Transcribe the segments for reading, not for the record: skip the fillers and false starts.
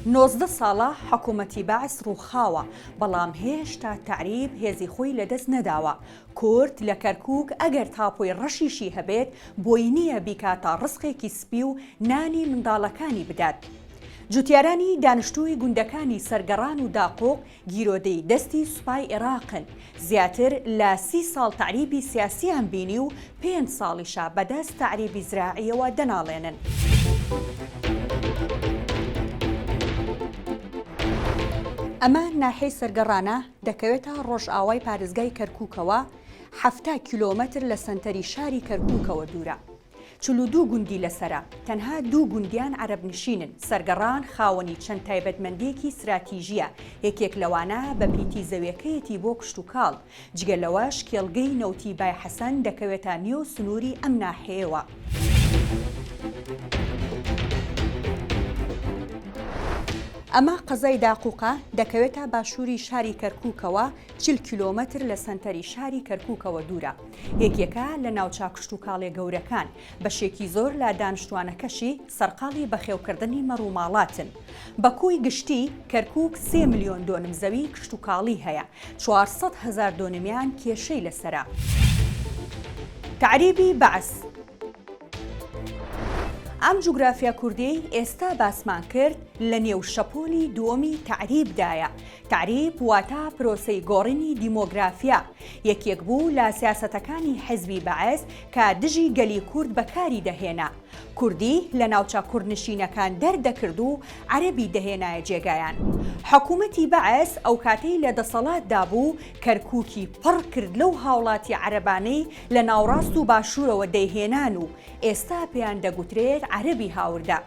19 ساڵە حکوومەتی بەعس ڕووخاوە، بەڵام هێشتا تەعریب هێزی خۆی لەدەست نەداوە. کورد لە کەرکووک ئەگەر تاپۆی ڕەشیشی هەبێت، بۆی نییە بیکاتە ڕزقێکی سپی و نانی منداڵەکانی بدات. جوتیارانی دانشتووی گوندەکانی سەرگەڕان و داقوق گیرۆدەی دەستی سوپای ئێراقن، زیاتر لە سی ساڵ تەعریبی سیاسییان بینی و پێنج ساڵیشە بەدەست تەعریبی زراعییەوە دەناڵێنن. ئەمە ناحیەی سەرگەڕانە، دەکەوێتە ڕۆژئاوای پارێزگای کەرکووکەوە، 70 کیلۆمەتر لە سەنتەری شاری کەرکووکەوە دوورە. 42 گوندی لەسەرە، تەنها دوو گوندیان عەرەبنشینن، سەرگەڕان خاوەنی چەند تایبەتمەندییەکی ستراتیژییە، یەکێک لەوانە بە پیتی زەویەکەیەتی بۆ کشتوکاڵ، جگە لەوەش کێڵگەی نەوتی بای حەسەن دەکەوێتە نێو سنووری ئەم ناحیەیەوە. ئەمە قەزای داقوقە، دەکەوێتە باشووری شاری کەرکووکەوە، 40 کیلۆمەتر لە سەنتەری شاری کەرکووکەوە دوورە. یەکێکە لە ناوچە کشتوکاڵیە گەورەکان، بەشێکی زۆر لە دانشتوانەکەشی سەرقاڵی بەخێوکردنی مەڕوماڵاتن. بە کۆی گشتی، کەرکووک سێ ملیۆن دۆنم زەوی کشتوکاڵی هەیە، 400 هەزار دۆنمیان کێشەی لەسەرە. تەعریبی بەعس. ئەم جوگرافیا کوردیەی ئێستا باسمان کرد لە نێو شەپۆلی دووەمی تەعریبدایە. تەعریب واتە پرۆسەی گۆڕینی دیمۆگرافیا، یەکێک بوو لە سیاسەتەکانی حیزبی بەعس کە دژی گەلی کورد بەکاری دەهێنا. کوردی لە ناوچە کوردنشینەکان دەردەکرد و عەرەبی دەهێنایە جێگایان. حکوومەتی بەعس ئەوکاتەی لە دەسەڵاتدا بوو کەرکووکی پڕ کرد لەو هاوڵاتی عەرەبانەی لە ناوڕاست و باشوورەوە دەیهێنان و ئێستا پێیان دەگوترێت عەرەبی هاوردە.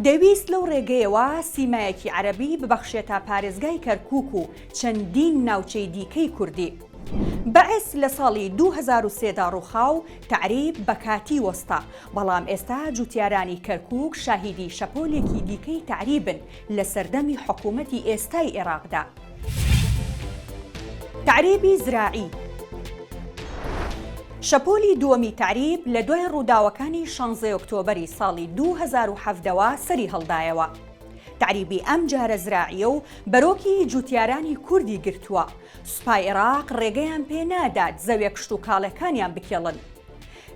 دەیویست لەو ڕێگەیەوە سیمایەکی عەرەبی ببەخشێتە پارێزگای کەرکووک و چەندین ناوچەی دیکەی کوردی. بەعس لە ساڵی 2003 دا ڕووخا و تەعریب بە کاتی وەستا، بەڵام ئێستا جووتیارانی کەرکووک شاهیدی شەپۆلێکی دیکەی تەعریبن لە سەردەمی حکوومەتی ئێستای ئێراقدا. تەعریبی زراعی. شەپۆلی دووەمی تەعریب لە دوای ڕووداوەکانی شانزەی ئۆکتۆبەری ساڵی 2017 وە سەری هەڵدایەوە. تەعریبی ئەم جارە زراعییە و بەرۆکی جووتیارانی کوردی گرتووە. سوپای ئێراق ڕێگەیان پێ نادات زەویە کشتوکاڵەکانیان بکێڵن.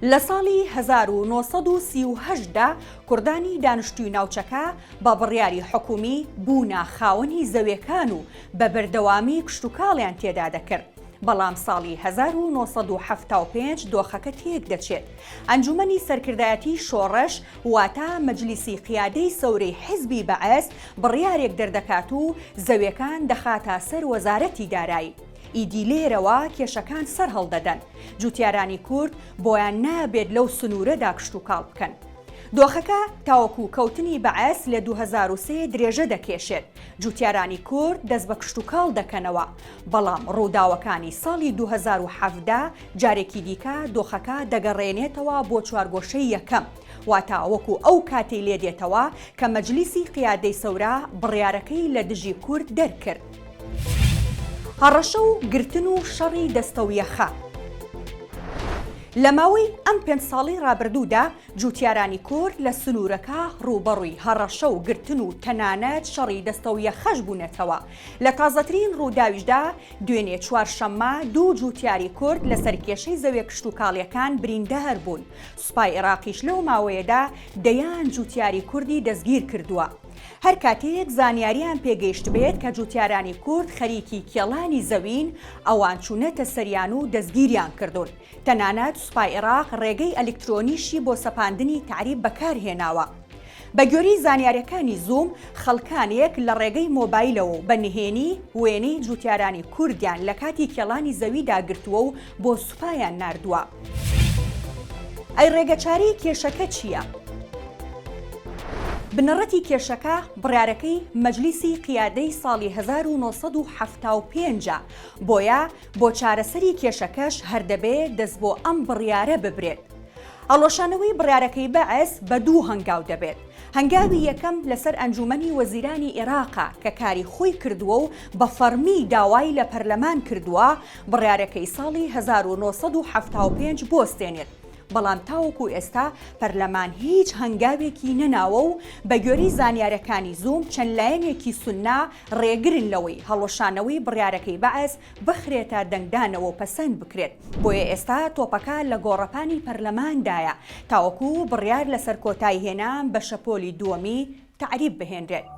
لە ساڵی 1938 دا کوردانی دانشتووی ناوچەکە بە بڕیاری حکوومی بوونە خاوەنی زەویەکان و بە بەردەوامی کشتوکاڵیان تێدا دەکرد، بەڵام ساڵی 1975 دۆخەکە تێکدەچێت. ئەنجومەنی سەرکردایەتی شۆڕش واتە مەجلیسی قیادەی سەورەی حیزبی بەعس بڕیارێک دەردەکات و زەویەکان دەخاتە سەر وەزارەتی دارایی. ئیدی لێرەوە کێشەکان سەرهەڵدەدەن. جوتیارانی کورد بۆیان نابێت لەو سنوورەدا کشتوکاڵ بکەن. دۆخەکە تاوەکو کەوتنی بەعس لە 2003 درێژە دەکێشێت، جوتیارانی کورد دەست بە کشتوکاڵ دەکەنەوە، بەڵام ڕووداوەکانی ساڵی 2017 جارێکی دیکە دۆخەکە دەگەڕێنێتەوە بۆ چوارگۆشەی یەکەم، واتە وەکو ئەو کاتەی لێدێتەوە کە مەجلیسی قیادەی سەورە بڕیارەکەی لە دژی کورد دەرکرد. هەڕەشە و گرتن و شەڕی دەستەویەخە. لە ماوەی ئەم پێنج ساڵەی ڕابردوودا جووتیارانی کورد لە سنوورەکە ڕووبەڕووی هەڕەشە و گرتن و تەنانەت شەڕی دەستەویەخەش بوونەتەوە. لە تازەترین ڕووداویشدا دوێنێ چوارشەممە دوو جووتیاری کورد لەسەر کێشەی زەویە کشتوکاڵییەکان بریندار بوون. سوپای عێراقیش لەو ماوەیەدا دەیان جووتیاری کوردی دەستگیر کردووە. هەر کاتێک زانیاریان پێگەیشتبێت کە جوتیارانی کورد خەریکی کێڵانی زەوین، ئەوان چوونەتە سەریان و دەستگیریان کردوون. تەنانەت سوپای عێراق ڕێگەی ئەلیکترۆنیشی بۆ سەپاندنی تەعریب بەکارهێناوە. بە گوێرەی زانیاریەکانی زووم، خەڵکانێک لە ڕێگەی مۆبایلەوە و بە نهێنی وێنەی جوتیارانی کوردیان لە کاتی کێڵانی زەویدا گرتووە و بۆ سوپایان ناردووە. ئەی ڕێگەچارەی کێشەکە چییە؟ بنەڕەتی کێشەکە بڕیارەکەی مەجلیسی قیادەی ساڵی 1975 ە، بۆیە بۆ چارەسەری کێشەکەش هەر دەبێ دەست بۆ ئەم بڕیارە ببرێت. هەڵوەشانەوەی بڕیارەکەی بەعس بە دوو هەنگاو دەبێت. هەنگاوی یەکەم لەسەر ئەنجوومەنی وەزیرانی ئێراقە کە کاری خۆی کردووە و بە فەڕمی داوای لە پەرلەمان کردووە بڕیارەکەی ساڵی 1975 بوەستێنێت. بەڵام تاوەکو ئێستا پەرلەمان هیچ هەنگاوێکی نەناوە و بەگوێرەی زانیارەکانی زووم چەند لایەنێکی سوننە ڕێگرن لەوەی هەڵوەشانەوەی بڕیارەکەی بەعس بخرێتە دەنگدانەوە و پەسەند بکرێت، بۆیە ئێستا تۆپەکە لە گۆڕەپانی پەرلەماندایە تاوەکو بڕیار لەسەر کۆتاییهێنان بە شەپۆلی دووەمی تەعریب بهێنرێت.